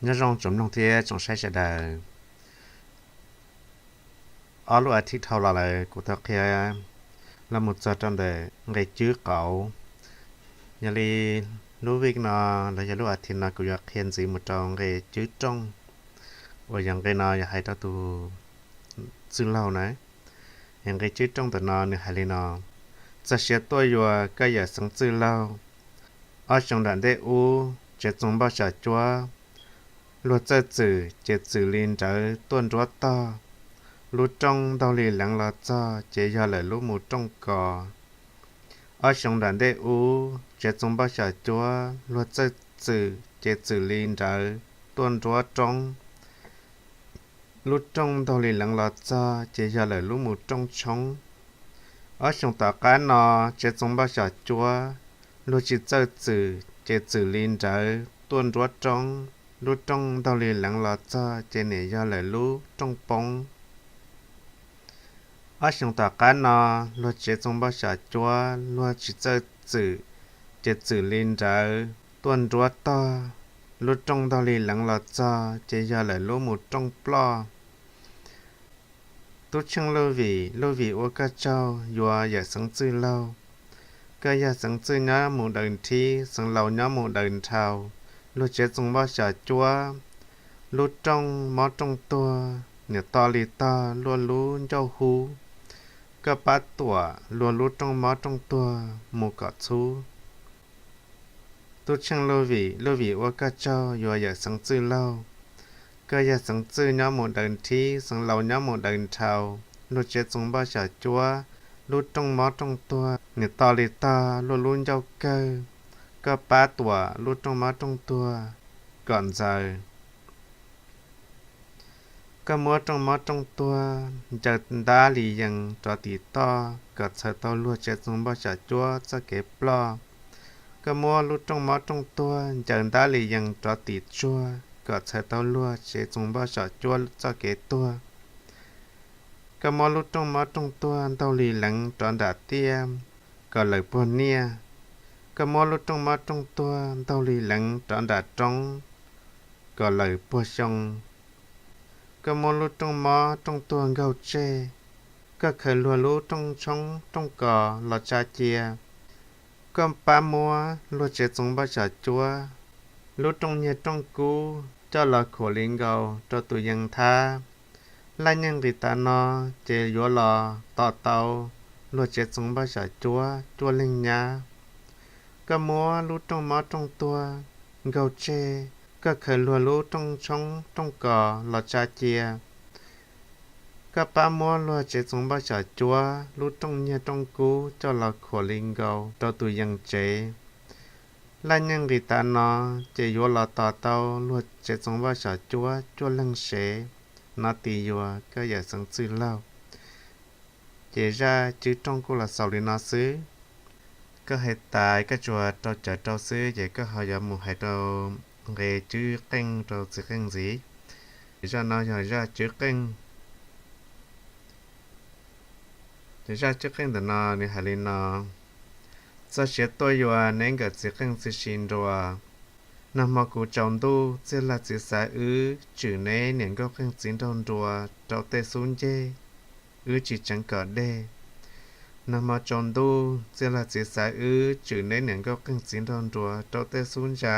Nyob zoo tsoom mloog thiab tsoom saib sawv daws. Ob lub as thiv dhau los lawm kuv tau qhia los mus txog rau ntawm nqe cwb qauv. Yog li lub vij no los yog lub as thiv no kuv yuav qhia ntxiv mus rau nqe cwb rooj, uas yog nqe no yog hais rau tus txwj laug na. Yog nqe cwb rooj ntawm no nws hais li no: Txog siav tuaj yuav koj yawm xeev txwj laug, ob xyoo nram ntej ub tsev txoos npauj xyom cuab, luag txawj txwm ces txwm li nrawv tuaj nruab tog, lub rooj ntaug li leev los txog ces yog lawm lub mus rooj kos. Ob xyoo nram ntej ub tsev txoos npauj xyom cuab, luag txawj txwm ces txwm li nrawv tuaj nruab roob, lub rooj ntaug li leev los txog ces yog lawm lub mus rooj tshoob. Ob xyoo tom qab no tsev txoos npauj xyom cuab, luag tsis txawj txwm ces txwm li nrawv tuaj nruab roob, lub rooj ntaug li leev los txog ces nim yog lawm lub rooj poob. Ob xyoo tom qab no luag tsev txoos npauj xyom cuab, luag tsis txawj txwm ces txwm li nrawv tuaj nruab tog, lub rooj ntaug li leev los txog ces yog lawm lub mus rooj ploj. Tub Tsheej Luj Vim, luj vim ua koj tsaug yuav yawm xeev txwj laug. Koj yog xeev txwj nyob mus daws nrhib, xeev laus nyob mus daws nrhau. Luag tsev txoos npauj xyom cuab, lub rooj mob rooj tuag, niam to li tog luaj lub ncauj hub. Koj pab tuam luag lub rooj mob rooj tuag mus kom txhub. Tub Tsheej Luj Vim, luj vim ua koj tsaug yuav yawm xeev txwj laug. Koj yog xeev txwj nyob mus daws nrhib, xeev laus nyob mus daws nrhau. Luag tsev txoos npauj xyom cuab, lub rooj mob rooj tuag, niam to li tog luaj lub ncauj kawg. Koj pab tuam lub rooj mob rooj tuag kom ntxaws. Koj muab rooj mob rooj tuag ncaws ntab li yees rov tim toj kom txhawv tau luag tsev txoos npauj xyom cuab txoj kev ploj. Koj muab lub rooj mob rooj tuag ncaws ntab li yees rov tim tsuag kom txhawv tau luag tsev txoos npauj xyom cuab txoj kev tuag. Koj muab lub rooj mob rooj tuag ntaug li leev rov nram tiaj kom lawm puag niaj. Koj muab lub rooj mob rooj tuag ntaug li leev rov nram roob kom lawm puag xyoo. Koj muab lub rooj mob rooj tuag nkaug tseg. Koj khaws luag lub rooj tshoob rooj kos los tsa cia. Koj pab muab luag tsev txoos npauj xyom cuab, lub rooj nyiaj rooj kub coj los khuam li nkaus rau tus yees thab. Laj nyeej nqis tav no ces yuav los tos tau luag tsev txoos npauj xyom cuab cuaj leeg nyab. Koj muab lub rooj mob rooj tuag nkaug tseg, koj khaws luag lub rooj tshoob rooj kos los tsa cia. Koj pab muab luag tsev txoos npauj xyom cuab, lub rooj nyiaj rooj kub coj los khuam li nkaus rau tus yees tsev. Laj nyeej nqis tav no ces yuav los tos tau luag tsev txoos npauj xyom cuab cuaj leeg sev. Nov tis yuav koj yawm xeev txwj laug. Ces zaj cwb rooj kuj los xaus li no xwb. Koj hais tas koj tsuas rau cawv rau xwb ces koj ho yuav mus hais rau nqe cwb qeej rau txiv qeej ntxiv. Zaj no yog zaj cwb qeej. Ces zaj cwb qeej ntawm no nws hais li no: Txoj sia tuaj yuav neb nkawm txiv qeej txiv si nruas. Nag hmo kuv tsaus ntuj txiaj lag txiv xav wb tswm neb niam nkauj qeej txiv nraug nruas rau tej xub nceg, wb tsis tseev kom dej. Nag hmo tsaus ntuj txiaj lag txiv xav wb tswm neb niam nkauj qeej txiv nraug nruas rau tej xub ntsa,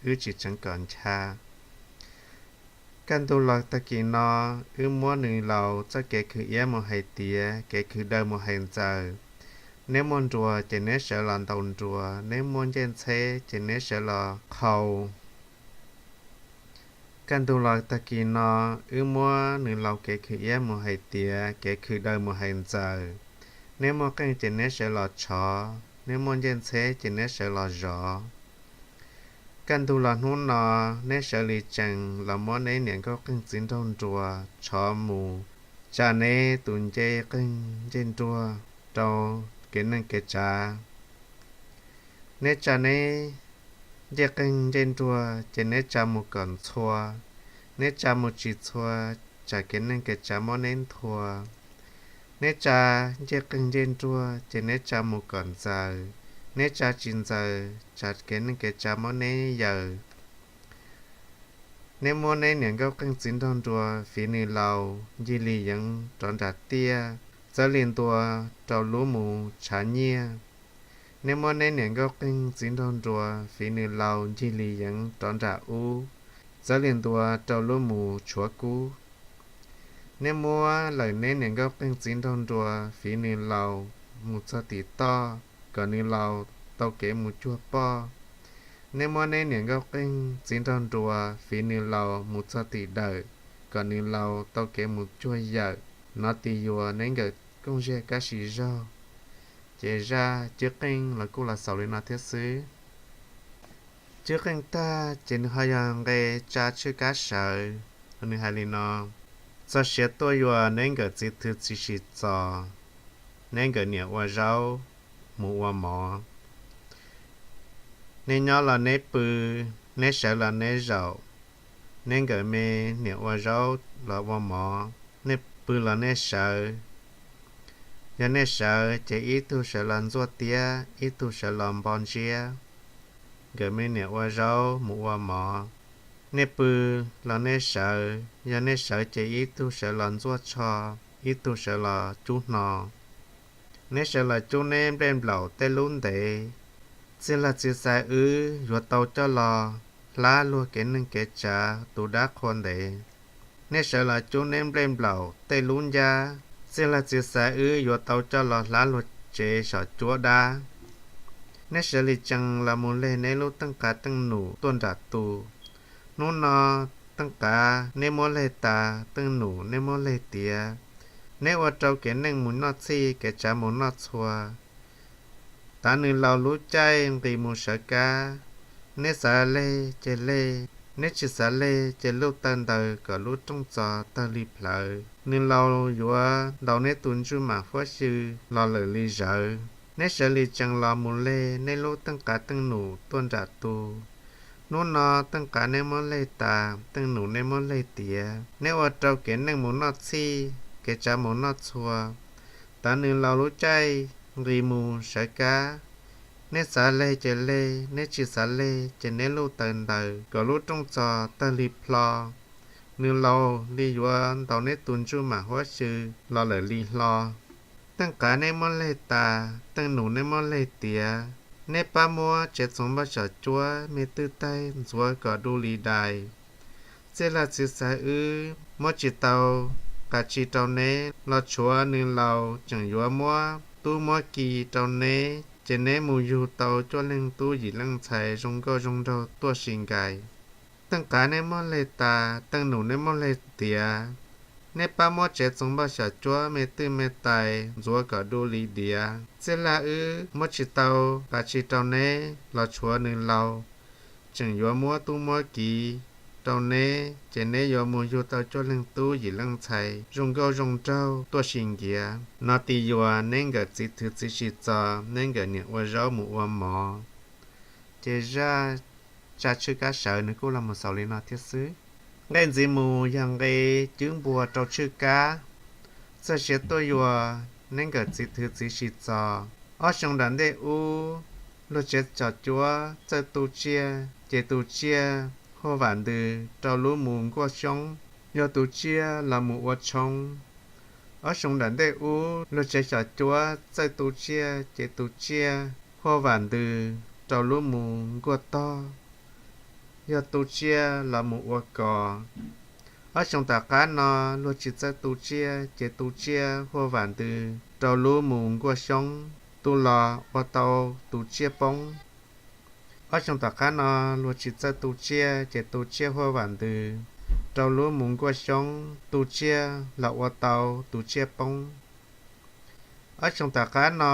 wb tsis tseev kom ncha. Kaj ntug los tag kis no, wb muab nws laus txoj kev khwv iab mus hais tiav, kev khwv daws mus hais ntxaws. Neb muaj nruas ces neb sawv los ntaus nruas, neb muaj ncej ntxheb ces neb sawv los qhau. Kaj ntug los tag kis no, wb muab nws laus kev khwv iab mus hais tiav, kev khwv daws mus hais ntxaws. Neb muaj qeej ces neb sawv los tshov, neb muaj ncej ntxheb ces neb sawv los zov. Kaj ntug los hnub no, neb sawv li tsees los muab neb niam nkauj qeej txiv nraug nruas tshov mus, tsa neb tus ncej qeej ncej nruas rau kev neej kev tsav. Neb tsa neb ncej qeej ncej nruas ces neb tsa mus kom ntxhua, neb tsa mus tsis txhua, tsam kev neej kev tsav muab neb nthua. Neb tsa ncej qeej ncej nruas ces neb tsa mus kom ntxaws, neb tsa tsis ntxaws, tsam kev neej kev tsav muab neb yaws. Neb muab neb niam nkauj qeej txiv nraug nruas fiv nws laus ncig li yeev rov nram tiaj, txawv li ntua rau lub mus tshav nyiaj. Neb muab neb niam nkauj qeej txiv nraug nruas fiv nws laus ncig li yeev rov nram ub, txawv li ntua rau lub mus tshuav kub. Neb muab lawm neb niam nkauj qeej txiv nraug nruas fiv nws laus mus txog tim toj, kom nws laus tau kev mus cuag poj. Neb muab neb niam nkauj qeej txiv nraug nruas fiv nws laus mus txog tim dawm, kom nws laus tau kev mus cuag yawm. Nov tis yuas neb nkawm kooj ziag kab sis zaug. Ces zaj cwb qeej los kuj los xaus li no thiab xwb. Cwb qeej tag ces nws ho yog nqe tsa tshwj kab sawv, nws hais li no: Txog siav tuaj yuas neb nkawm txiv thwv txiv sim txos, neb nkawm niam ua zaub, mus ua mov. Neb nyob los neb pw, neb sawv los neb zaum, neb nkawm me niam ua zaub los ua mov, nej pw los nej sawv. Yog nej sawv ces ib tug sawv los ntxuaj tiab, ib tug sawv los npo ntsiab. Nkawm me niam ua zaub mus ua mov. Nej pw los nej sawv, yog nej sawv ces ib tug sawv los ntxuaj tsho, ib tug sawv los cub hno. Neb sawv los cub neb nplej nplaum tej lub ntev, txij laj txiv xaiv wb yuav tau coj los hlab luag kev neej kev tsav tus dab qhua ntev. Neb sawv los cub neb nplej nplaum tej lub ncab, txij laj txiv xaiv wb yuav tau coj los hlab luag tsev saum cuab dab. Neb sawv li tsees los mus leg neb lub teej qav teej num tuaj nram tus. Hnub no teej qav neb muab leg tas, teej num neb muab leg tiav. Neb ua rau kev neej mus noj txhij, kev tsav mus noj txhua. Tav nws laus lub caij nqis mus sawv kab. Neb xav leg ces leg, neb tsis xav leg ces luj taw ntaws kom lub rooj txos tawg li plhawv. Nws laus yuav ntaus neb tus ntsuj mam huab xyw los lawm li zawv. Neb sawv li tsees los mus leg neb lub teej qav teej num tuaj nram tus. Hnub no teej qav neb muab leg tas, teej num neb muab leg tiav. Neb ua rau kev neej mus noj txhij, kev tsav mus noj txhua. Tav nws laus lub caij nqis mus sawv kab. Neb xav leg ces leg, neb tsis xav leg ces neb luj taw ntaws kom lub rooj txos tawg li plho. Nws laus li yuav ntaus neb tus ntsuj mam huab xyw los lawm li hlo. Teej qav neb muab leg tas, teej num neb muab leg tiav. Neb pab muab tsev txoov npaj xyom cuab me twj taig ntxuav kom du li dais. Txij laj txiv xaiv wb muab tsis tau qas tsi rau neb los tshuav nws laus tseem yuav muab tub muab ki rau neb, ces neb mus yug tau cuaj leej tub yim leej ntxhais zoo nkauj zoo nraug tuaj si nkais. Teej qav neb muab leg tas, teej num neb muab leg tiav. Neb pab muab tsev txoov npaj xyom cuab me twj me tais ntxuav kom du li diav. Txij laj wb muab tsis tau qas tsi rau neb los tshuav nws laus tseem yuav muab tub muab ki rau neb, ces neb yuav mus yug tau cuaj leej tub yim leej ntxhais zoo nkauj zoo nraug tuaj si nkiav. Nov tis yuas neb nkawm txiv thwv txiv sim txos, neb nkawm niam ua zaub mus ua mov. Ces zaj tsa tshwj kab sawv nws kuj los mus xaus li no thiab xwb. Nqe ntxiv mus yog nqe cwb npua rau tshwj kab. Txog siav tuaj yuas neb nkawm txiv thwv txiv sim txos. Ob xyoo nram ntej ub, luag tsev xyom cuab txawj tu tsiaj, ces tu tsiaj huaj vam ntws rau lub mus nkuaj xyoob. Yog tu tsiaj los mus ua tshoob. Ob xyoo nram ntej ub, luag tsev xyom cuab txawj tu tsiaj, ces tu tsiaj huaj vam ntws rau lub mus nkuaj tog. Yog tu tsiaj los mus ua kos. Ob xyoo tom qab no, luag tsis txawj tu tsiaj, ces tu tsiaj huaj vam ntws rau lub mus nkuaj xyoob, tu los ua tau tu tsiaj poob. Ob xyoo tom qab no, luag tsis txawj tu tsiaj, ces tu tsiaj huaj vam ntws rau lub mus nkuaj xyoob, tu tsiaj los ua tau tu tsiaj poob. Ob xyoo tom qab no,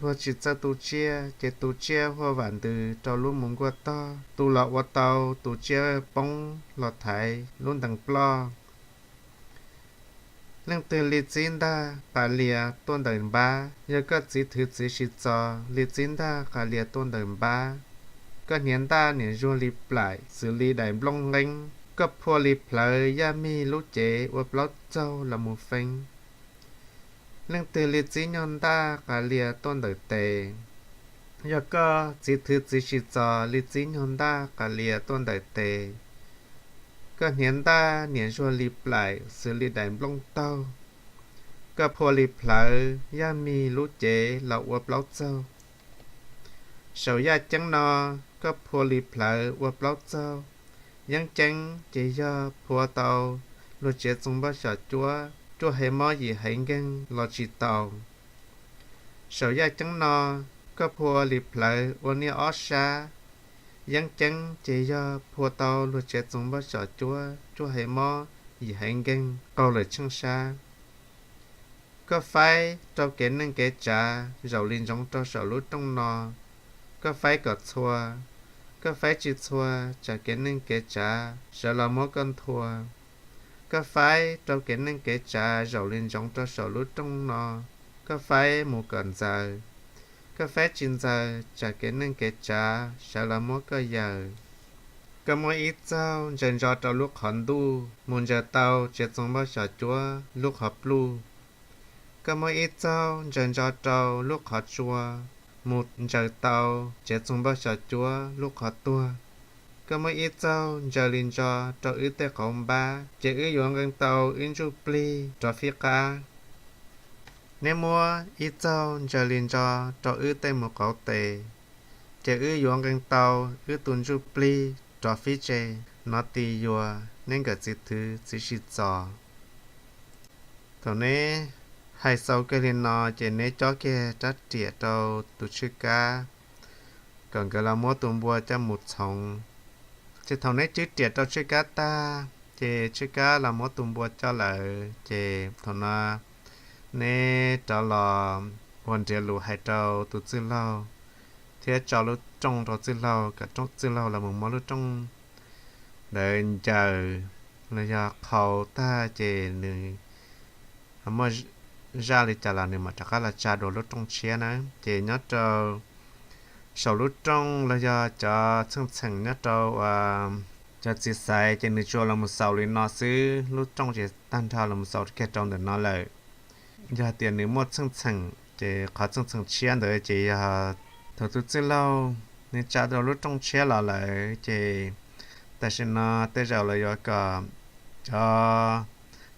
luag tsis txawj tu tsiaj, ces tu tsiaj huaj vam ntws rau lub mus nkuaj tog, tu los ua tau tu tsiaj poob los thaiv lub ntees ploj. Leej twg li txib ntag qas lias tuaj ntawm npab, yog koj txiv thwv txiv sim txos li txib ntag qas lias tuaj ntawm npab. Koj hniav ntaj niam zuag li plaim xws li daim nplooj nqeeb, koj phua li plhawv yaj mig lub cev ua plaub txaug los mus feeb. Leej twg li txib nyuag ntaj qas lias tuaj ntawm tes, yog koj txiv thwv txiv sim txos li txib nyuag ntaj qas lias tuaj ntawm tes. Koj hniav ntaj niam zuag li plaim xws li daim nplooj taug. Koj phua li plawv yaj mig lub cev los ua plaub txaug. Saum yaj ceeb no, koj phua li plawv ua plaub txaug. Yeeb ceeb ces yog phua tau luag tsev txoos npauj xyom cuab, cuaj haiv mob yim haiv nkeeg los tsis taus. Saum yaj ceeb no, koj phua li plawv ua niaj ob sab. Yeeb ceeb ces yog phua tau luag tsev txoos npauj xyom cuab, cuaj haiv mob yim haiv nkeeg qaug lawm tsheej sab. Koj faib rau kev neej kev tsav zaum li ntsoov rau saum lub rooj no. Koj faib kom txhua. Koj faib tsis txhua, tsam kev neej kev tsav sawv los muab koj nthua. Koj faib rau kev neej kev tsav zaum li ntsoov rau saum lub rooj no. Koj faib mus kom ntxaws. Koj faib tsis ntxaws, tsam kev neej kev tsav sawv los muab koj yaws. Koj muab ib txaug ntsaws ntso rau lub qhov ntuj, mus ntsaws tau tsev txoos npauj xyom cuab lub qhov pluj. Koj muab ib txaug ntsaws ntso rau lub qhov tsua, mus ntsaws tau tsev txoos npauj xyom cuab lub qhov tuag. Koj muab ib txaug ntsaws li ntso rau wb tej qauv npab, ces wb yuav nqee tau wb ntsuj plig rov fib qab. Neb muab ib txaug ntsaws li ntso rau wb tej mus qauv tes, ces wb yuav nqee tau wb tus ntsuj plig rov fib tse. Nov tis yuas, neb nkawm txiv thwv txiv sib txos. Thaum neb hais xaus kiag li no, ces neb cob kiag rab riam rau tus tshwj kab kom nkawd los muab tus npua coj mus txhoov. Ces thaum neb cwb riam rau tshwj kab tag, ces tshwj kab los muab tus npua coj lawm, ces thaum no neb rov los ua nriav lus hais rau tus txwj laug, thiab tso lub rooj rau txwj laug kom txwj laug los mus muab lub rooj ntawd ncaws los yog qhau tag, ces nws muaj zaj li cas los nws mam rov qab los tsa dua lub rooj tshiab na. Ces nyob rau saum lub rooj los yog cov txheej txheem nyob rau cov txiv xaiv, ces nws tsuas los mus xaus li no xwb, lub rooj ces tag nrho los mus xaus kiag rau ntawm no lawm. Yog tias nws muaj txheej txheem, ces qhov txheej txheem tshiab ntawd ces yog thaum tus txwj laug nws tsa dua lub rooj tshiab los lawm, ces tam sim no tej zaum los yuav kom cov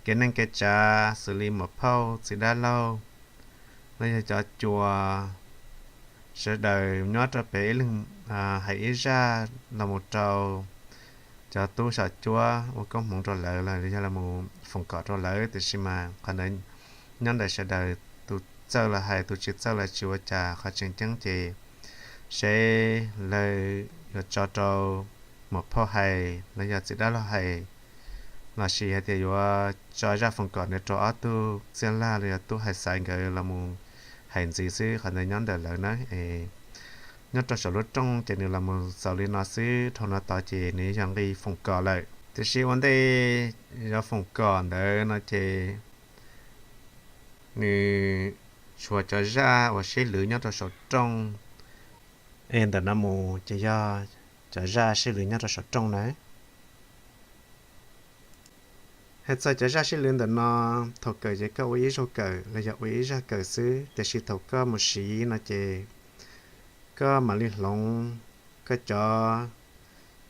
kev neej kev tsav xws li muam phauj txiv dab laug los yog cov cuas sawv daws nyob rau pem ib leeg hais ib zaj los mus rau cov tub xyom cuab ua koob hmoov rau lawv los yog los mus foom kom rau lawv, tiam sis mas qhov ntawd nyob ntawm sawv daws, tus txawj los hais, tus tsis txawj los tsis ua cas. Qhov tseem ceeb ces seb lawv yuav tso rau muam phauj hais los yog txiv dab laug hais, los sis hais tias yuav tso zaj foom kom ntawd rau ob tug txiaj laj los yog tub hais xaiv nkawd los mus hais ntxiv xwb, qhov ntawd nyob ntawm lawv na. Nyob rau saum lub rooj ces nws los mus xaus li no xwb, dhau no tod ces nws yog nqi foom kom lawm. Tiam sis ua ntej yuav foom kom ntawd no ces nws tshuav cov zaj uas sib lwv nyob rau saum rooj. Es ntawm no mus ces yog cov zaj sib lwv nyob rau saum rooj na. Hais txog cov zaj sib lwv ntawm no, thaum kawm ces koj ua ib zaug kawm los yog ua ib zaj kawm xwb, tiam sis thaum koj mus siv no ces koj mam li hloov koj cov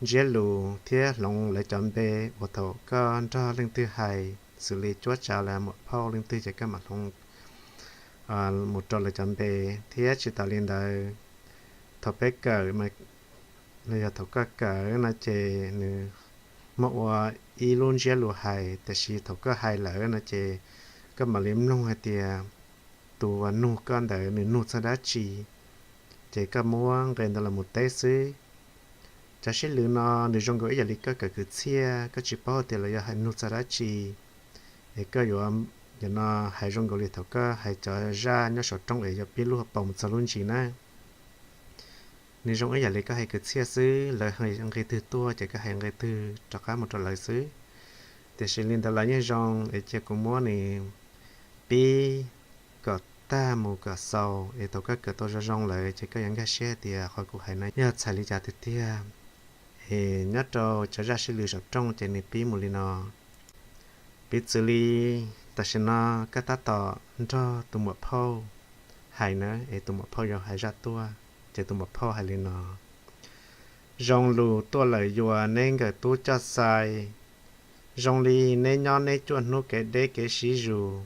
ntsiab lus thiab hloov lawv cov npe uas thaum koj nrog leej twg hais, xws li cuab tsav los muam phauj leej twg ces koj mam hloov mus rau lawv cov npe. Thiab tsis tas li ntawd, thaum peb kawm los yog thaum koj kawm no ces nws muab ua ib lub ntsiab lus hais, tiam sis thaum koj hais lawm no ces koj mam li mloog hais tias tus uas nug koj ntawd nws nug txog dab tsi, ces koj muab nqe ntawd los mus teb xwb. Cov sib lwv no nws zoo nkaus ib yam li koj kawm kwv txhiaj, koj tsis paub tias lawv yuav hais nug txog dab tsi, es koj yuav, no hais zoo nkaus li thaum koj hais cov zaj nyob saum rooj es yuav pib lub hauv paus mus txog lub ntsis na. Nws zoo ib yam li koj hais kwv txhiaj xwb, lawv hais nqe twg tuaj ces koj hais nqe twg rov qab mus rau lawv xwb. Tiam sis li ntawd los yeej zoo, es cia kuv muab nws pib kom tag mus kom xaus, es thaum koj kawm tau zoo zoo lawm ces koj yuav nkag siab tias qhov kuv hais no yog txhais li cas tiag tiag. Es nyob rau cov zaj sib lwv saum rooj ces nws pib mus li no. Piv txwv li tam sim no koj tab tom nrog tus muam phauj hais na, es tus muam phauj yuav hais zaj tuaj, ces tus muam phauj hais li no: Zoo lus tuaj lawm yuav neb nkawm tub coj xai, Zoo li neb nyob neb cuaj hnub kev deb kev siv zus,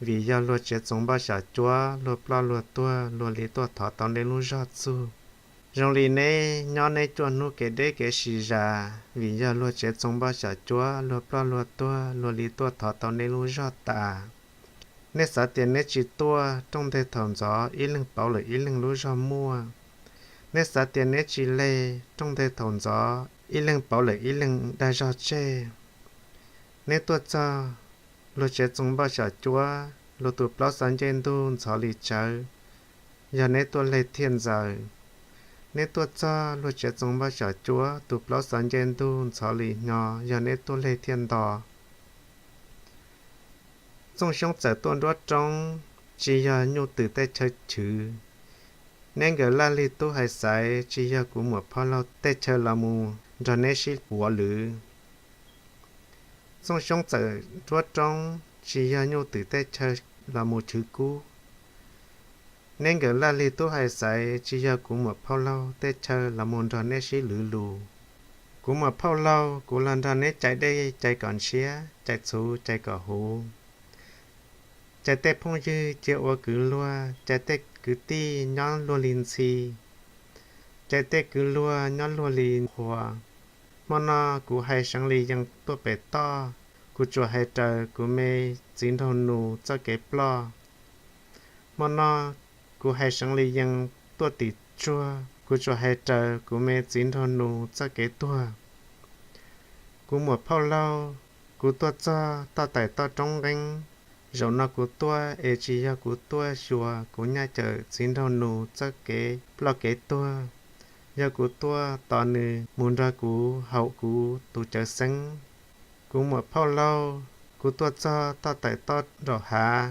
vim yog luag tsev txoos npauj xyom cuab, luag ploj luag tuag, luag li tuaj thov tau neb lub zog txug. Zoo li neb nyob neb cuaj hnub kev deb kev siv zas, vim yog luag tsev txoos npauj xyom cuab, luag ploj luag tuag, luag li tuaj thov tau neb lub zog tas. Neb xav tias neb tsis tuaj, rooj nteg thaum ntxov ib leeg pauv lawm ib leeg lub zog muaj. Neb xav tias neb tsis leg, rooj nteg thaum ntxov ib leeg pauv lawm ib leeg dag zog tseg. Neb tuaj txog, luag tsev txoos npauj xyom cuab, luag tus plaub xav ncej ntug ntxhov li tsawv, yog neb tuaj leg thiaj ntxaws. Neb tuaj txog, luag tsev txoos npauj xyom cuab, tus plaub xav ncej ntug ntxhov li hnyo, yog neb tuaj leg thiaj nto. Txooj xyoob txawm tuaj nruab roob, tsis yog nyuj twm tej chaw chwv. Neb nkawm laj lig tub hais xaiv, tsis yog kuv muam phauj laug tej chaw los mus nrog neb sib puav lwv. Txooj xyoob txawm nruab roob, tsis yog nyuj twm tej chaw los mus chwv kub. Neb nkawm laj lig tub hais xaiv, tsis yog kuv muam phauj laug tej chaw los mus nrog neb sib lwv lus. Kuv muam phauj laug, kuv los nrog neb cais dej cais kom ntshiab, cais txhuv cais kom huv, cais tej phooj ywg cia ua kwv luag, cais tej kwv tij nyob luag li ntxhi, cais tej kwv luag nyob luag li qhuas. Hmo no kuv hais seev li yees tuaj pem toj, kuv tsuas hais raws kuv me txiv nraug nus txoj kev ploj. Hmo no kuv hais seev li yees tuaj tim tsuag, kuv tsuas hais raws kuv me txiv nraug nus txoj kev tuag. Kuv muam phauj laug, kuv tuaj txog toj taim toj roob nqeeb. Zaum no kuv tuaj es tsis yog kuv tuaj xyuas kuv nyaj cawm txiv nraug nus txoj kev ploj kev tuag, yog kuv tuaj tos nws mus nrog kuv haus kuv tus cawv xeeb. Kuv muam phauj laug, kuv tuaj txog toj taim toj nraum hav.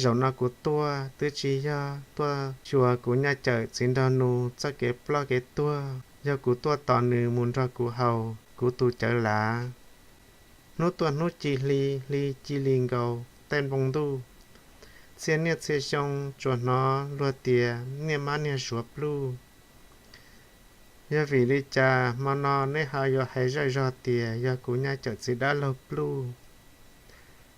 Zaum no kuv tuaj twb tsis yog tuaj xyuas kuv nyaj cawm txiv nraug nus txoj kev ploj kev tuag, yog kuv tuaj tos nws mus nrog kuv haus kuv tus cawv lav. Hnub tuaj hnub ci hli, hli ci li nkaus tej npoo ntuj. Txhia niaj txhia xyoo tsuas hnov luag tias niaj mab niag suav pluj. Yog vim li cas hmo no neb ho yuav hais zaj zog tias yog kuv nyaj cawm txiv dab laug pluj?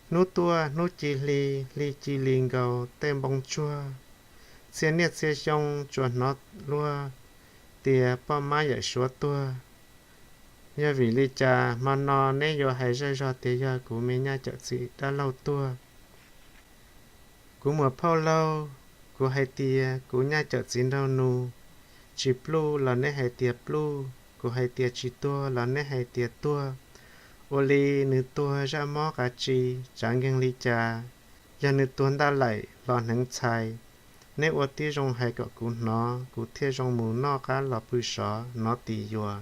Hnub tuaj hnub ci hli, hli ci li nkaus tej npoo tsuag. Txhia niaj txhia xyoo tsuas hnov luag tias poj mab yawm suav tuag. Yog vim li cas hmo no neb yuav hais zaj zog tias yog kuv me nyaj cawm txiv dab laug tuag? Kuv muam phauj laug, kuv hais tias kuv nyaj cawm txiv nraug nus tsis pluj los neb hais tias pluj, kuv hais tias tsis tuag los neb hais tias tuag. Ua li nws tuag zaj mob qas tsi, tsav nkeeg li cas? Yog nws tuag ntaj laim los hneev txhais, neb ua tib zoo hais kom kuv hnov, kuv thiaj zoo mus noj qab los pw sov hnov tis yuas.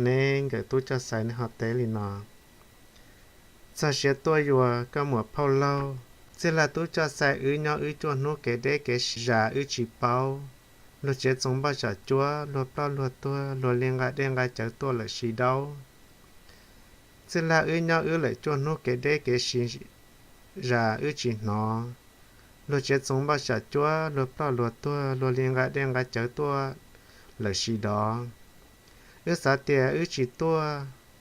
Neb nkawm tub coj xais neb ho teb li no: Txog siav tuaj yuas koj muam phauj laug. Txij lag tub coj xais wb nyob wb cuaj hnub kev deb kev zas wb tsis paub. Luag tsev txoos npauj xyom cuab, luag ploj luag tuag, luag li nqa dej nqa cawv tuaj lawm si daub. Txij lag wb nyob wb lawm cuaj hnub kev deb kev zas wb tsis hnov. Luag tsev txoos npauj xyom cuab, luag ploj luag tuag, luag li nqa dej nqa cawv tuaj lawm si dov. Wb xav tias wb tsis tuaj,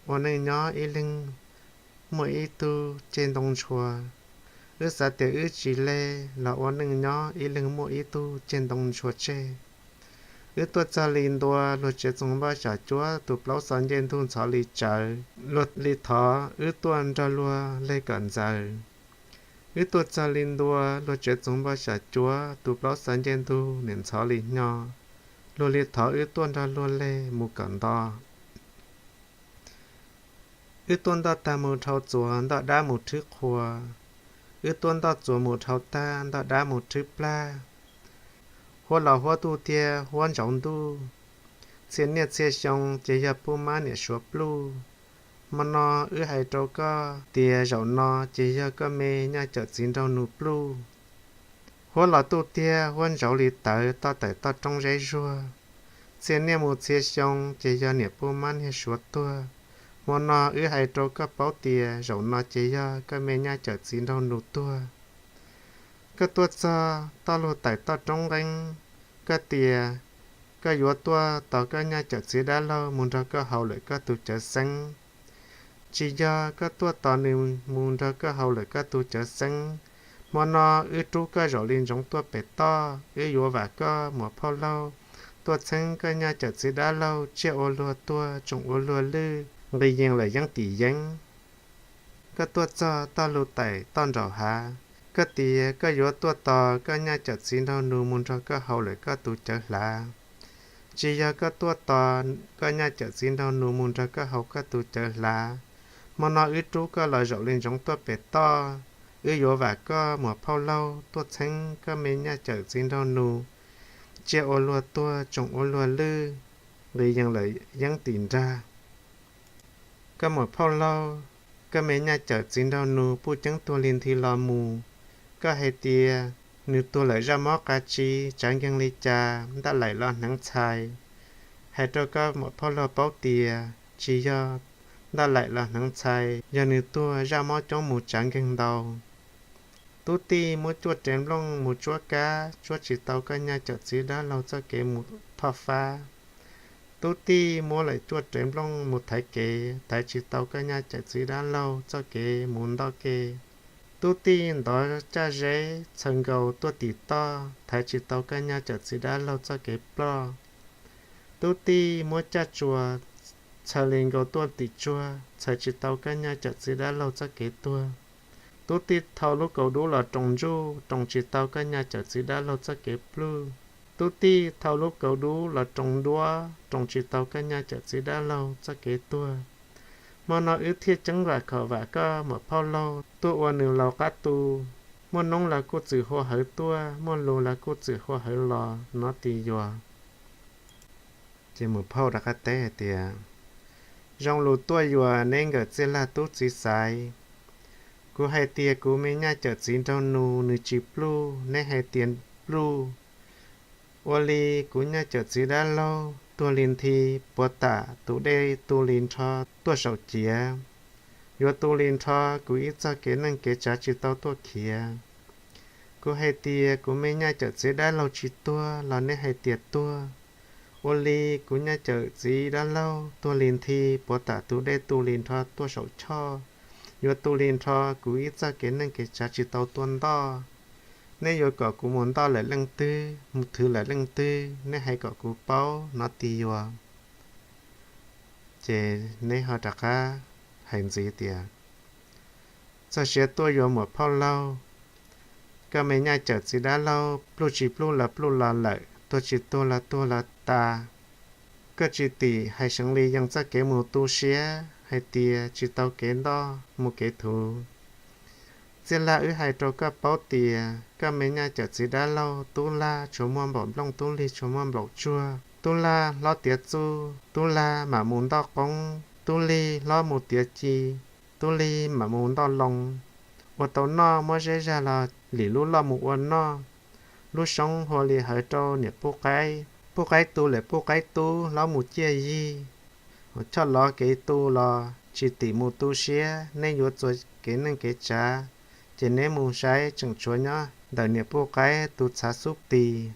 ua neej nyob ib leeg muaj ib tug ceg ntoo ntshua. Wb xav tias wb tsis leg los ua neej nyob ib leeg muaj ib tug ceg ntoo ntshua tseg. Wb tuaj txog li ntua, luag tsev txoos npauj xyom cuab, tus plaub xav ncej ntug ntxhov li tsawv, luag li thov wb tuaj nrog luag leg kom ntxaws. Wb tuaj txog li ntua, luag tsev txoos npauj xyom cuab, tus plaub xav ncej ntug niam ntxhov li hnyo, luag li thov wb tuaj nrog luag leg mus kom nto. Wb tuaj ntoj tag mus dhau txuas, ntoj dab mus rhwb qhua. Wb tuaj ntoj txuas mus dhau tag, ntoj dab mus rhwb plag. Huab los huab tuj tiag, huab ntsaus ntuj. Txhia niaj txhia xyoo ces yog pub mab niam suav pluj. Hmo no wb hais rau koj tias zaum no ces yog koj me nyaj cawm txiv nraug nus pluj. Huab los tuj tiag, huab ntsaus li tawv, toj tawm toj roob zeb zuag. Txhia niaj mus txhia xyoo ces yog niam pub mab niag suav tuag. Hmo no wb hais rau koj paub tias zaum no ces yog koj me nyaj cawm txiv nraug nus tuag. Koj tuaj txog toj lug tawm toj roob nqeeb, koj tias koj yuav tuaj tos koj nyaj cawm txiv dab laug mus nrog koj haus lawm koj tus cawv xeeb. Tsis yog koj tuaj tos nws mus nrog koj haus lawm koj tus cawv xeeb. Hmo no wb rub koj zaum li ntsoov tuaj pem toj, wb yuav vam koj muam phauj laug tuaj txheeb koj nyaj cawm txiv dab laug tsiaj ua luag tuag tsoom ua luag lwj, nqis yees lawm yeeb tim yeeb. Koj tuaj txog toj lug tais toj nraum hav, koj tias koj yuav tuaj tos koj nyaj cawm txiv nraug nus mus nrog koj haus lawm koj tus cawv hlav. Tsis yog koj tuaj tos koj nyaj cawm txiv nraug nus mus nrog koj haus koj tus cawv hlav. Hmo no wb rub koj los zaum li ntsoov tuaj pem toj, wb yuav vam koj muam phauj laug tuaj txheeb koj me nyaj cawm txiv nraug nus tsiaj ua luag tuag tsoom ua luag lwj, nqis yees lawm yeeb tim nrag. Koj muam phauj laug, koj me nyaj cawm txiv nraug nus puj ceeb tuag li nthi los mus, koj hais tias nws tuag lawm zaj mob qa tsi, tsav nkeeg li cas, ntaj laim los hneev txhais. Hais rau koj muam phauj laug paub tias tsis yog ntaj laim los hneev txhais, yog nws tuag zaj mob coob mus tsav nkeeg ntau. Tub tij muab cuaj rev nplooj mus tsuab kab, tsuab tsis tau koj nyaj cawm txiv dab laug txoj kev mus thoj fab. Tub tij muab lawm cuaj rev nplooj mus thaiv kev, thaiv tsis tau koj nyaj cawm txiv dab laug txoj kev mus ntoj ke. Tub tij ntov caj zeb txhaws nkaus tuaj tim toj, thaiv tsis tau koj nyaj cawm txiv dab laug txoj kev ploj. Tub tij muab caj tsuas txhaws li nkaus tuaj tim tsuag, txhaws tsis tau koj nyaj cawm txiv dab laug txoj kev tuag. Tub tij thau lub kaus dub los roos ntsuj, roos tsis tau koj nyaj cawm txiv dab laug txoj kev pluj. Tub tij thau lub kaus dub los roos duab, roos tsis tau koj nyaj cawm txiv dab laug txoj kev tuag. Hmo no wb thiaj ceeb vam khom vam koj muam phauj laug tuaj ua nws laus qab tu. Muaj noob los kuj txwm hua hawv tuaj, muaj lus los kuj txwm hua hawv los no tis yuas. Ces muam phauj rov qab teb hais tias, zoo lus tuaj yuam neb nkawm txiaj lag tub txiv xaiv. Kuv hais tias kuv me nyaj cawm txiv nraug nus nws tsis pluj, neb hais tias pluj. Ua li kuv nyaj cawm txiv dab laug tuag li nthi, puav tam tus dej tu li nrho tuaj saum ciav. Yuav tu li nrho kuv ib txoj kev neej kev tsav tsis tau tuaj khiav. Kuv hais tias kuv me nyaj cawm txiv dab laug tsis tuag los neb hais tias tuag. Ua li kuv nyaj cawm txiv dab laug tuag li nthi, puav tam tus dej tu li nrho tuaj saum choj. Yuav tu li nrho kuv ib txoj kev neej kev tsav tsis tau tuaj ntoj. Neb yuav kom kuv mus ntoj lawm leej twg, mus thwv lawm leej twg, neb hais kom kuv paub no tis yuas. Ces neb ho rov qab hais ntxiv tias, txog siav tuaj yuav muam phauj laug, koj me nyaj cawm txiv dab laug pluj tsis pluj los pluj los lawm, tuag tsis tuag los tuag los tas. Koj tsis tim hais seev li yees txoj kev mus tu siab hais tias tsis tau kev ntoj mus kev thuv. Txiaj laj wb hais rau koj paub tias koj me nyaj cawm txiv dab laug, tub laj tshuav muaj npaum nplooj, tub lig tshuav muaj npaum tsuag. Tub laj hlob tiav txuj, tub laj mam mus ntoj qoob, tub lig hlob mus tiav ci, tub lig mam mus ntoj loo. Ua tau noj muab zeb zag los lim lub loj mus ua noj. Lub soob hua li hawv rau niam puj qaib. Puj qaib tu lawm puj qaib tub hlob mus ciaj yig. Choj lov kev tu los tsis tim mus tu siab, neb yuav txua kev neej kev tsav, ces neb mus saib tseem tshuav nyob ntawm niam puj qaib tus txhav xub tis.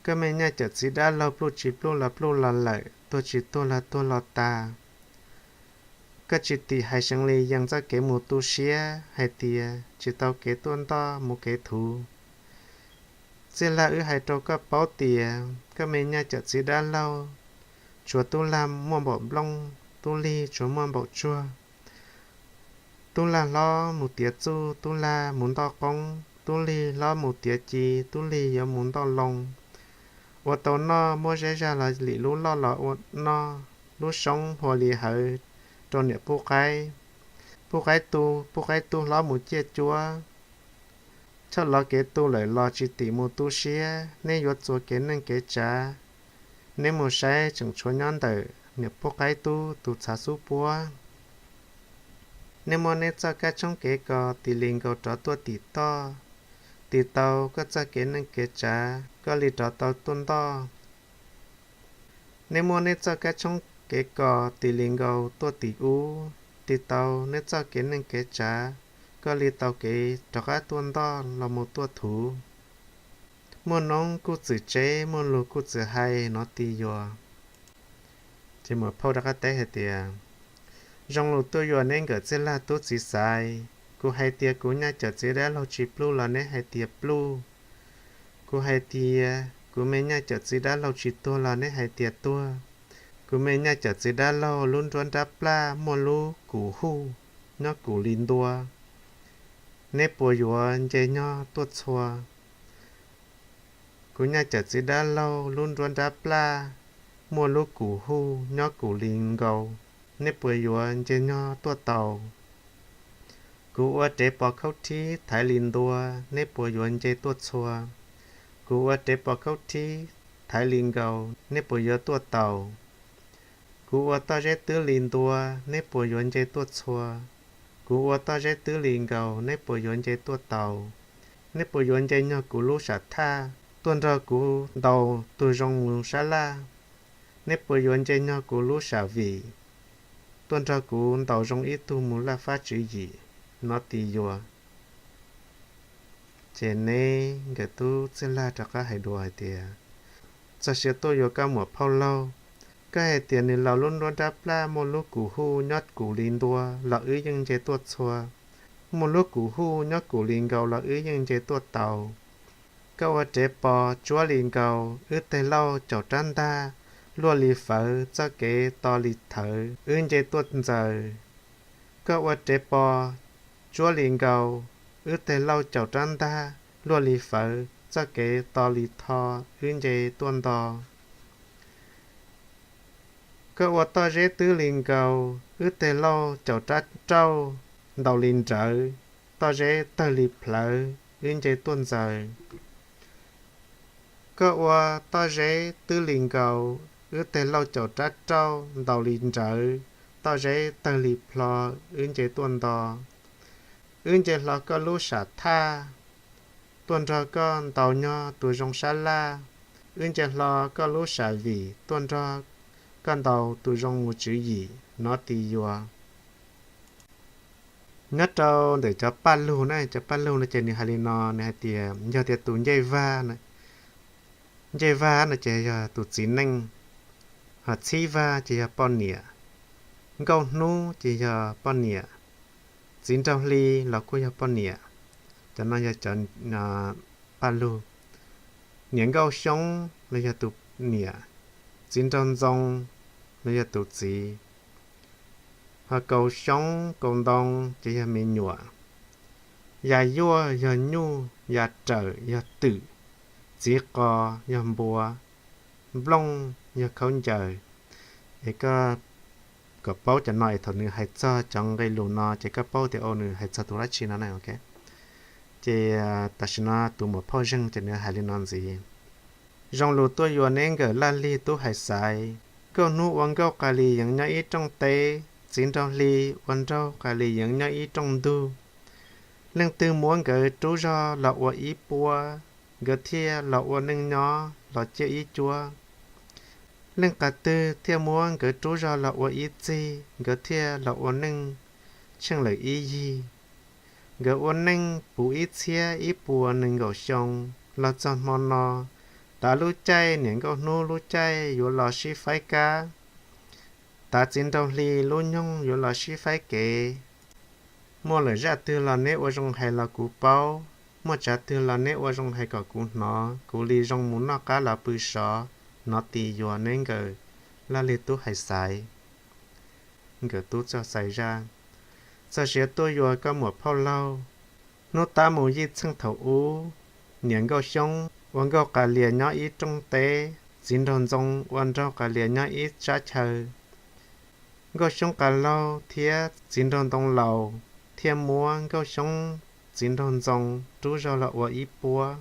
Koj me nyaj cawm txiv dab laug pluj tsis pluj los pluj los lawm, tuag tsis tuag los tuag los tas. Koj tsis tim hais seev li yees txoj kev mus tu siab hais tias tsis tau kev tuaj ntoj mus kev thuv. Txiaj laj wb hais rau koj paub tias koj me nyaj cawm txiv dab laug, tshuav tub laj muaj npaum nplooj, tub lig tshuav muaj npaum tsuag. Tub laj hlob mus tiav txuj, tub laj mus ntoj qoob, tub lig hlob mus tiav ci, tub lig yuav mus ntoj loo. Ua tau noj muab zeb zag los lim lub loj los ua noj. Lub soob hua li hawv rau niam puj qaib. Puj qaib tu, puj qaib tub hlob mus ciaj cuab. Choj lov kev tu lawm los tsis tim mus tu siab, neb yuav txua kev neej kev tsav, neb mus saib tseem tshuav nyob ntawm niam puj qaib tub tus txhav xub puab. Neb muab neb txoj kab tshoob kev kos tis li nkaus rov tuaj tim toj, tis tau koj txoj kev neej kev tsav koj li rov tau tuaj ntoj. Neb muab neb txoj kab tshoob kev kos tis li nkaus tuaj tim ub, tis tau neb txoj kev neej kev tsav koj li tau kev rov qab tuaj ntoj los mus tuaj thuv. Muaj noob kuj txwm tseb, muaj lus kuj txwm hais no tis yuas. Ces muam phauj rov qab teb hais tias, Zoo lus tuaj yuam neb nkawm txwj lag tub txiv xaiv. Kuv hais tias kuv nyaj cawm txiv dab laug tsis pluj los neb hais tias pluj. Kuv hais tias kuv me nyaj cawm txiv dab laug tsis tuag los neb hais tias tuag. Kuv me nyaj cawm txiv dab laug lub nruab nrab plaj muaj lub kum huj nyob kum li ntua, neb puas yuav nce nyog tuaj txhua? Kuv nyaj cawm txiv dab laug lub nruab nrab plaj muaj lub kum huj nyob kum li nkaus, neb puas yuav nce nyog tuaj tau? Kuv ua rev pos khaub thib thaiv li ntua, neb puas yuav nce tuaj txhua? Kuv ua rev pos khaub thib thaiv li nkaus, neb puas yuav tuaj tau? Kuv ua toj zeb twb li ntua, neb puas yuav nce tuaj txhua? Kuv ua toj zeb twb li nkaus, neb puas yuav nce tuaj tau? Neb puas yuav nce nyog kuv lub sam thaj tuaj nrog kuv ntaus tug zoo mus sab laj? Neb puas yuav nce nyog kuv lub sam vim tuaj nrog kuv ntaus zoo ib tug mus laj fab tswv yim? Nov tis yuas. Ces neb nkawm tub txwj lag rov qab hais dua hais tias, txog siav tuaj yuav koj muam phauj laug. Koj hais tias nws laus lub nruab nrab plaj muaj lub kum huj nyob kum li ntua los wb yeej nce tuaj txhua, muaj lub kum huj nyob kum li nkaus los wb yeej nce tuaj tau. Koj ua rev pos tsuab li nkaus, wb teg lauj caum rab ntag, luaj li fawv txoj kev to li thawv wb nce tuaj ntxaws. Koj ua rev pos tsuab li nkaus, wb teg lauj caum rab ntag, luaj li fawv txoj kev to li tho wb nce tuaj nto. Koj ua toj zeb twb li nkaus, wb teg lauj caum rab rauj, ntaus li nrawv, toj zeb tawg li plhawv wb nce tuaj ntxaws. Koj ua toj zeb twb li nkaus, wb teg lauj caum rab rauj, ntaus li nrawv, toj zeb tawg li plho wb nce tuaj nto. Wb nce hlo koj lub sam thaj tuaj nrog koj ntaus nyog tus zoo sab laj. Wb nce hlo koj lub sam vim tuaj nrog koj ntaus tus zoo mus tswv yim. Nov tis yuas. Nyob rau ntawm cov paj lug na, cov paj lug no ces nws hais li no, nws hais tias yog tias tus ncej vag, ncej vag no ces yog tus txiv neej, ho txhib vag ces yog poj niam, nkauj hnub ces yog poj niam, txiv nraug hli los kuj yog poj niam. Cov no yog cov paj lug. Niam nkauj xyoob los yog tus niam, txiv nraug ntxoo los yog tus txiv, ho kaus xyoob kaus ntoo ces yog me nyuam, yas yuaj yog nyuj, yas rawm yog twm, txiv qos yog npua, nplooj yog khaub ncaws. Es koj kom paub cov no es thaum nws hais txog cov nqe lus no ces koj paub tias nws hais txog tus dab tsi no na. Ces tam sim no tus muam phauj zeeg ces nws hais li no ntxiv. Zoo lus tuaj yuav neb nkawm laj lig tub hais xaiv. Nkauj hnub ua nkauj qas li yeev nyob ib rooj teb, txiv nraug hli ua nraug qas li yeev nyob ib rooj ntug. Leej twg muab nkawd rub zog los ua ib puab, nkawd thiaj los ua neej nyob los ciaj ib cuab. Leej qas twg thiaj muab nkawd rub zog los ua ib txig, nkawd thiaj los ua neej tsheej lawm ib yig. Nkawd ua neej puv ib txhiab ib puas nees nkaum xyoo los txog hmo no. Tav lub caij niam nkauj hnub lub caij yuav los sib faib kab, tav txiv nraug hli lub nyoog yuav los sib faib kev. Muaj lwm zaj twg los neb ua zoo hais los kuv paub, muaj tsav twg los neb ua zoo hais kom kuv hnov, kuv li zoo mus noj qab los pw sov. Nov tis yuas neb nkawm laj lig tub hais xaiv. Nkawm tub txoj xais zaj. Txog siav tuaj yuav koj muam phauj laug. Hnub tab mus yij txheej thaum ub, niam nkauj xyoob ua nkauj qas lias nyob ib rooj teb, txiv nraug ntxoo ua nraug qas lias nyob ib sab chaw. Nkauj xyoob qas laug thiab txiv nraug ntoo laus thiaj muab nkauj xyoob txiv nraug ntxoo rub zog los ua ib puab,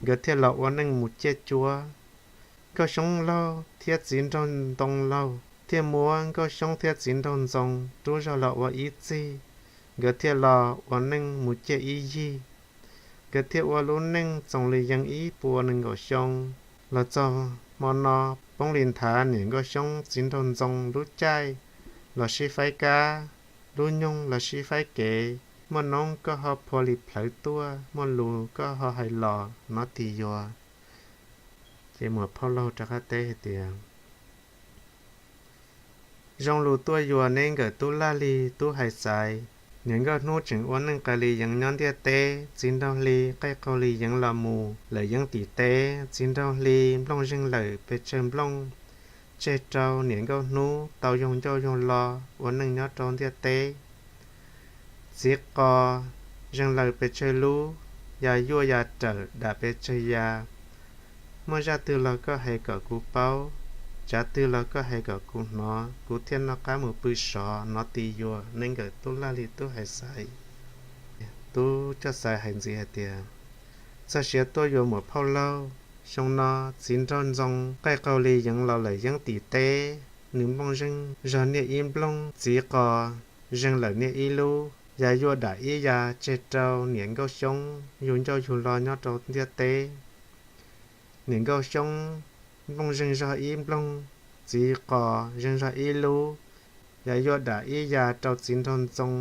nkawd thiaj los ua neej mus ciaj cuab. Nkauj xyoob laug thiab txiv nraug ntoo laus thiaj muab nkauj xyoob thiab txiv nraug ntxoo rub zog los ua ib txig, nkawd thiaj los ua neej mus ciaj ib yig. Nkawd thiaj ua lub neej txoos li yees ib puas nees nkaum xyoo. Los txog hmo no, poob li nthav niam nkauj xyoob txiv nraug ntxoo lub caij los sib faib kab, lub nyoog los sib faib kev, muaj noob koj ho phua li plhawv tuaj, muaj lus koj ho hais los. Nov tis yuas. Ces muam phauj laug rov qab teb hais tias, Zoo lus tuaj yuas neb nkawm tub laj li tub hais xaiv. Niam nkauj hnub tseem ua neej qas li yeev nyob ntiaj teb, txiv nraug hli qaij qaug li yeev los mus lawm yeeb tim teb. Txiv nraug hli nplooj zeeg lawm pes tsawg nplooj, tseg rau niam nkauj hnub tau yug ncauj yug lo ua neej nyob rau ntiaj teb. Txiv qos zeeg lawm pes tsawg lub, ya yuaj ya rawm dam pes tsawg ya. Muaj zaj twg los koj hais kom kuv paub, tsav twg los koj hais kom kuv hnov, kuv thiaj noj qab mus pw sov. Nov tis yuas neb nkawm tub laj li tub hais xaiv. Tub coj xaiv hais ntxiv hais tias, txog siav tuaj yuas muam phauj laug. Xyoo no txiv nraug ntxoo qaij qaug li yeev los lawm yeeb tim teb, nws nplooj zeeg zog niaj ib nplooj, txiv qos zeeg lawm niaj ib lub, ya yuaj dam ib ya tseg rau niam nkauj xyoob yug ncauj yug lo nyob rau ntiaj teb. Niam nkauj xyoob nplooj zeeg zog ib nplooj, txiv qos zeeg zog ib lub, ya yuaj dam ib ya rau txiv nraug ntxoo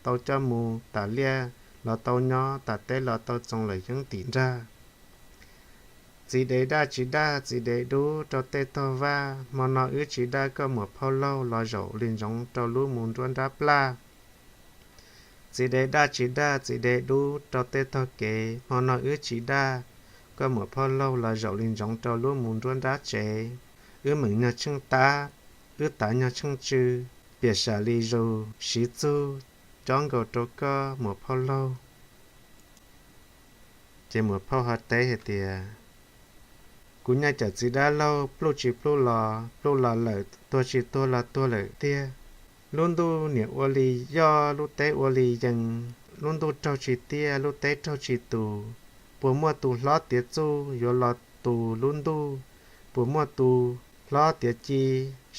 tau coj mus tas liaj los tau nyob, tas teb los tau txoos lawm yeeb tim nrag. Txiv dev daj tsis daj txiv dev dub rau tej tog vaj, hmo no wb tsis daj koj muam phauj laug los zaum li ntsoov rau lub mus nruab nrab plaj. Txiv dev daj tsis daj txiv dev dub rau tej tog kev, hmo no wb tsis daj koj muam phauj laug los zaum li ntsoov rau lub mus nruab nrab tsev. Wb meem nyog tsheej tab, wb tav nyog tsheej tsw, piam sam li zus siv txug cob nkaus rau koj muam phauj laug. Ces muam phauj ho teb hais tias, kuv nyaj cawm txiv dab laug pluj tsis pluj los pluj los lawm, tuag tsis tuag los tuag lawm tiag. Lub ntuj niam ua li yoj, lub teb ua li yees, lub ntuj raug tsis tiaj, lub teb raug tsis tus. Puas muaj tus hlob tiav txuj yuav los tus lub ntuj? Puas muaj tus hlob tiav ci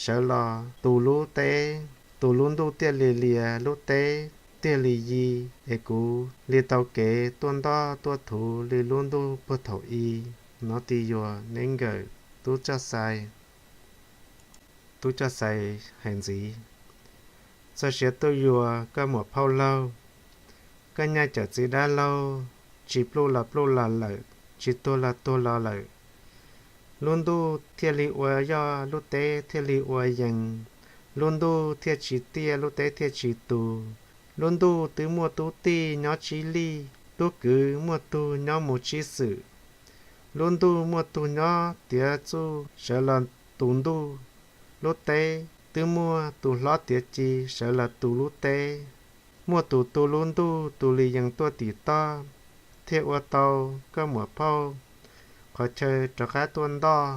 sawv los tus lub teb? Tus lub ntuj thiaj li lias, lub teb thiaj li yi, es kuv li tau kev tuaj ntoj tuaj thuv li lub ntuj puag thaum i. Nov tis yuas neb nkawm tub coj xaiv. Tub coj xaiv hais ntxiv, txog siav tuaj yuas koj muam phauj laug. Koj nyaj cawm txiv dab laug, tsis pluj los pluj los lawm, tsis tuag los tuag los lawm. Lub ntuj thiaj li ua yoj, lub teb thiaj li ua yees. Lub ntuj thiaj tsis tiaj, lub teb thiaj tsis tus. Lub ntuj twb muaj tub tij nyob tsib lij, tub kwv muaj tug nyob mus tsib xwm. Lub ntuj muaj tug nyob tiav txuj sawv los tus ntuj. Lub teb twb muaj tus hlob tiav ci sawv los tus lub teb. Muaj tus tu lub ntuj tus li yees tuaj tim toj, thiaj ua tau koj muam phauj qhov chaw rov qab tuaj ntoj.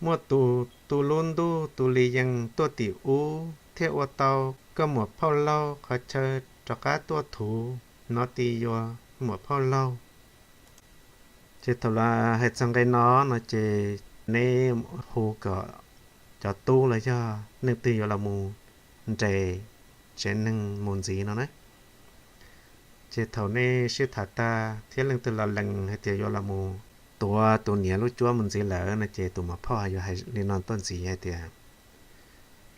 Muaj tus tu lub ntuj tus li yees tuaj tim ub, thiaj ua tau koj muam phauj laug qhov chaw rov qab tuaj thuv. Nov tis yuas muam phauj laug. Ces thaum lawv hais txog nqe no no ces neb hu kom cov tub los yog neeg twg yuav los mus nres tsev neeg mus ntxiv no na. Ces thaum nej sib tham tag thiab leej twg los lees hais tias yuav los mus tuav tus niam lub cuab mus ntxiv lawm no ces tus muam phauj yuav hais li no tuaj ntxiv hais tias,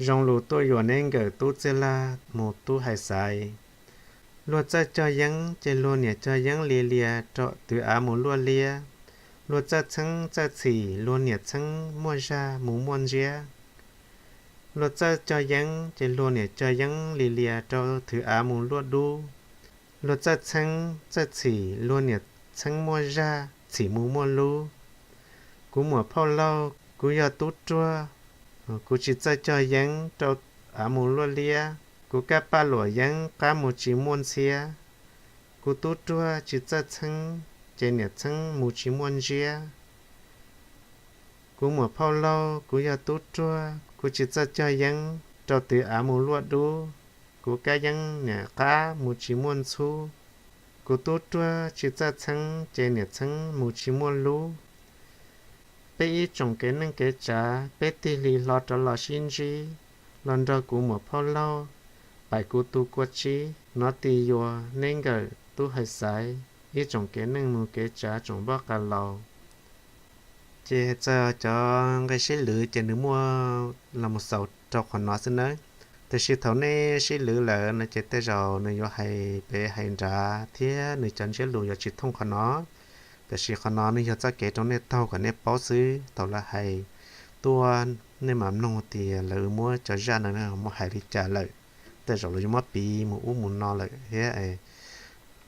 zoo lus tuaj yuam neb nkawm tub txiaj laj mus tub hais xaiv. Luag txawj cog yeeb ces luag niam cog yeeb li lias rau twv av mus luaj liab. Luag txawj txheeb txawj txhim luag niam txheeb muaj zag mus muaj ntsiab. Luag txawj cog yeeb ces luag niam cog yeeb li lias rau twv av mus luaj dub. Luag txawj txheeb txawj txhim luag niam txheeb muaj zag txhim mus muaj lub. Kuv muam phauj laug, kuv yog tub ruag, kuv tsis txawj cog yeeb rau av mus luaj liab. Kuv kaj paj luam yeeb qab mus tsis muaj ntxhiab. Kuv tub ruag tsis txawj txheeb ces niam txheeb mus tsis muaj ntsiab. Kuv muam phauj laug, kuv yog tub ruag, kuv tsis txawj cog yeeb rau twv av mus luaj dub. Kuv kab yeeb niam qab mus tsis muaj ntxhub. Kuv tub ruag tsis txawj txheeb ces niam txheeb mus tsis muaj lub. Peb ib tsoom kev neej kev tsav peb tig hli hlo rov los sib ntsib, los nrog kuv muam phauj laug paim kuv tus kua tsib. Nov tis yuas neb nkawm tub hais xaiv. Ib tsoom kev neej mus kev tsav tsoom npoj qas laus. Ces hais txog cov nqe sib lwv ces nws muaj los mus xaus rau qhov no xwb nawb. Tiam sis thaum nej sib lwv lawm no ces tej zaum nws yuav hais pem hais nrad thiab nws cov ntsiab lus yuav tsis thooj qhov no. Tiam sis qhov no nws yog txoj kev rau nej taug kom nej paub xwb. Thaum lawv hais tuaj, nej mam mloog tias lawv muab cov zaj no muab hais li cas lawm. Tej zaum lawv yuav muab piv mus ub mus no lawm thiab,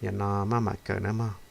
yam no maj mam kawm na mog.